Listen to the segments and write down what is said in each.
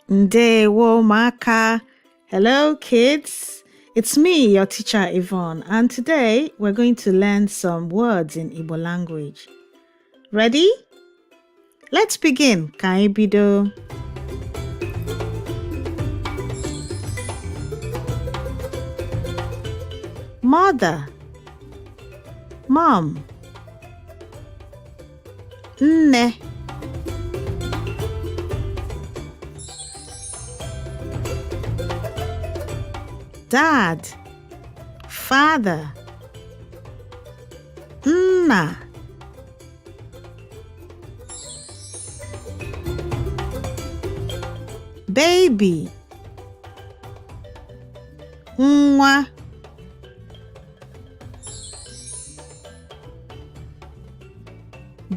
Ndewo ụmụaka. Hello kids. It's me, your teacher Yvonne, and today we're going to learn some words in Igbo language. Ready? Let's begin. Ka anyị bido. Mother, mom, nne. Dad, father, nna. Baby, nwa.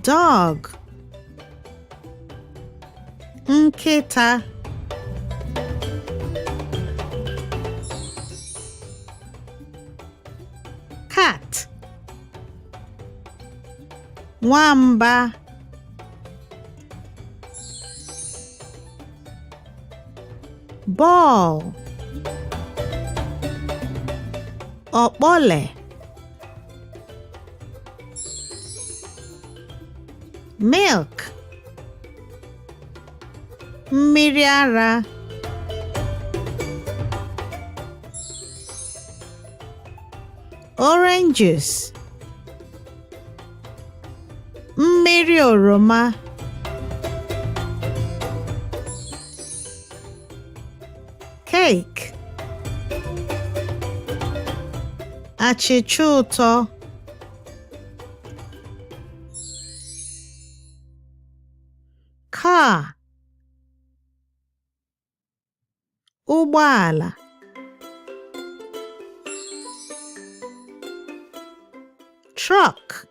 Dog, nkịta. Cat, nwamba. Ball, ọkpọle. Milk, mmiri ara. Orange juice, mmiri oroma. Cake, achịcha ụtọ. Car, ụgbọala. Truck,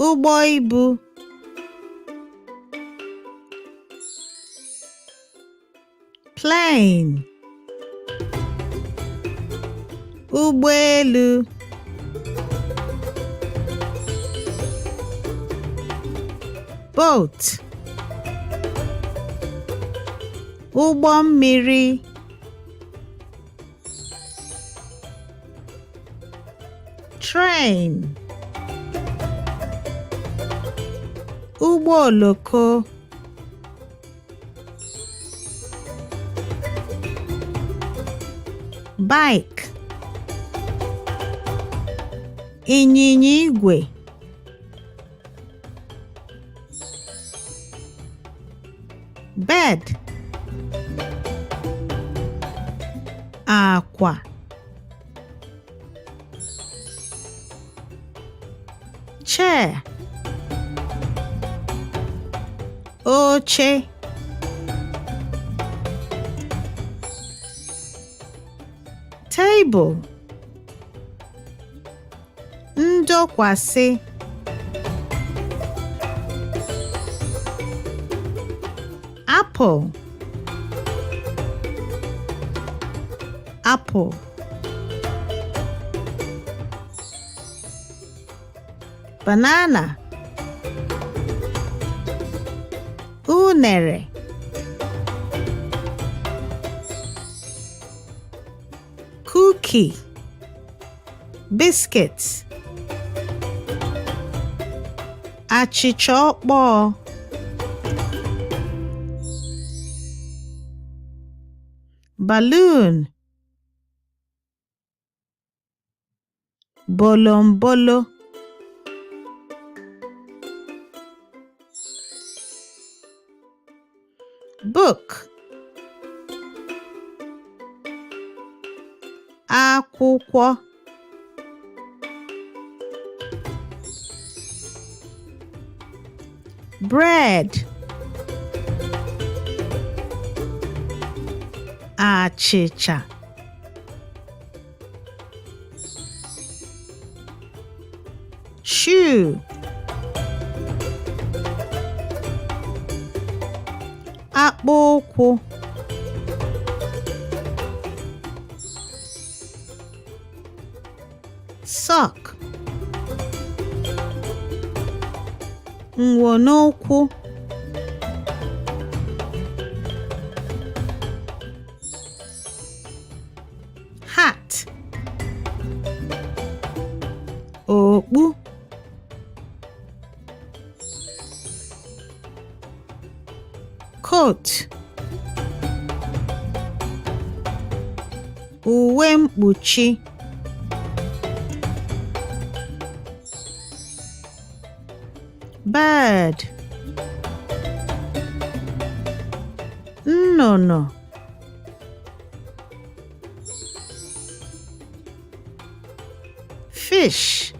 ụgbọ ibu. Plane, ụgbọelu. Boat, ụgbọ mmiri. Train, ụgbọ oloko. Bike, ịnyịnya igwe. Bed, akwa. Chair, oche. Table, ndọkwasị. Apple, apple. Banana, unere. Cookie, biscuits. Achịcha ọkpọọ. Balloon, bolombolo. Book, akwụkwọ. Bread, achịcha. Shoe, akpụ ụkwụ. Sock, nwo n'ụkwụ. Coat. Uwe mkpuchi. Bird. Nnụnụ. Fish.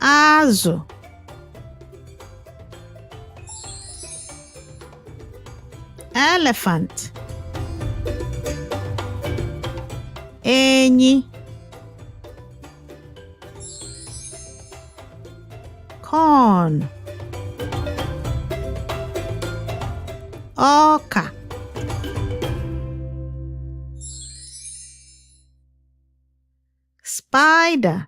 Azụ. Elephant. Enyi. Corn. Ọka. Spider.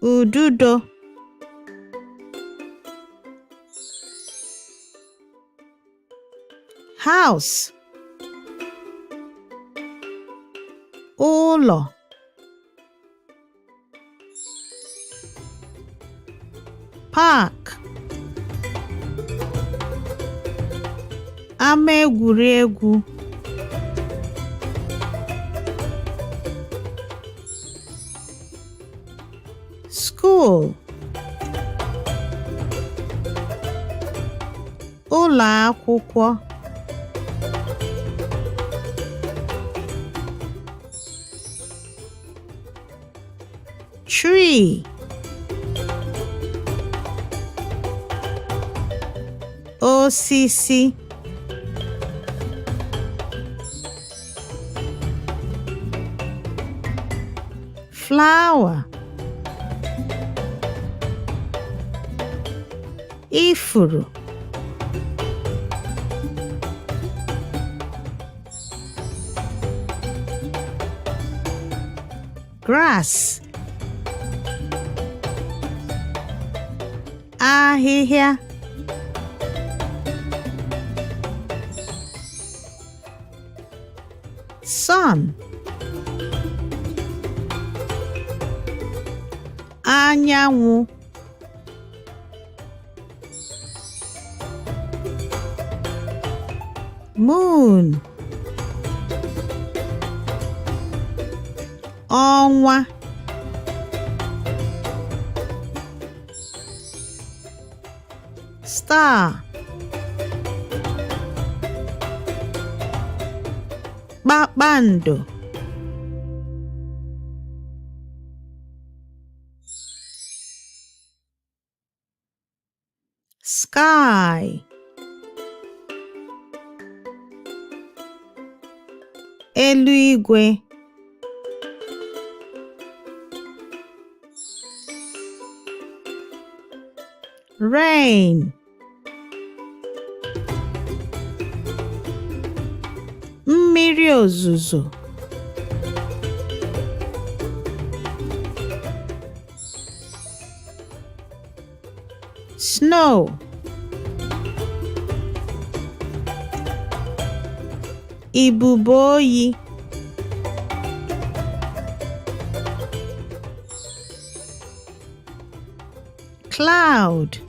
Ududo. House. Ụlọ. Park. Ama egwuregwu. School. Ụlọ akwụkwọ. Tree. Osisi. Flower. Ifuru. Grass. Ahịhịa. Sun. Anyanwụ. Moon. Ọnwa. Star. Kpakpando. Sky. Eluigwe. Rain. Mmiri ozuzo. Snow. Ibubo oyi. Cloud.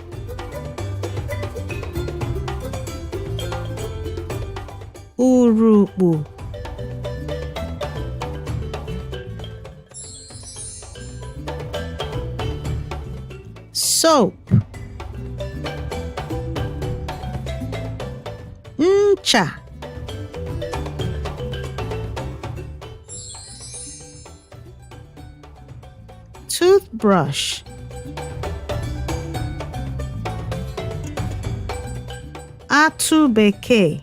Urukpu. Soap. Ncha. Toothbrush. Atụ bekee.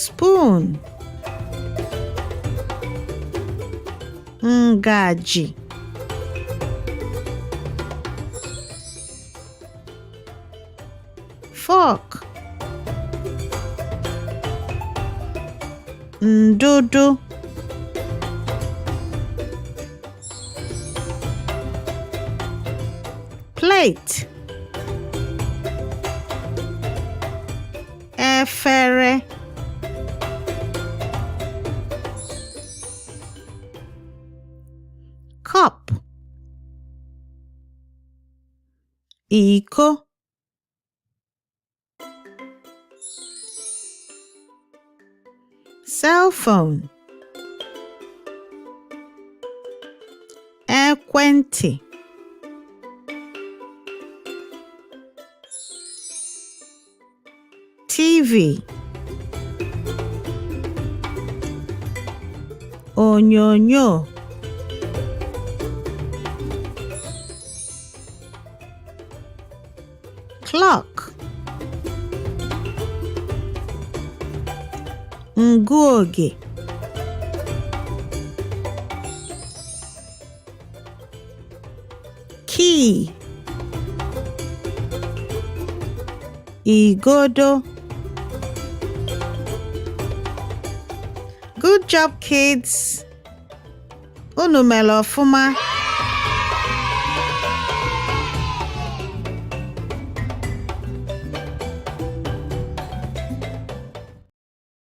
Spoon. Ngaji. Fork. Ndụdụ. Plate. Efere. Iko. Cell phone. Ekwentị. TV. Onyonyo. Clock. Ngụoge. Key. Igodo. Good job, kids. Unu mere ọfụma.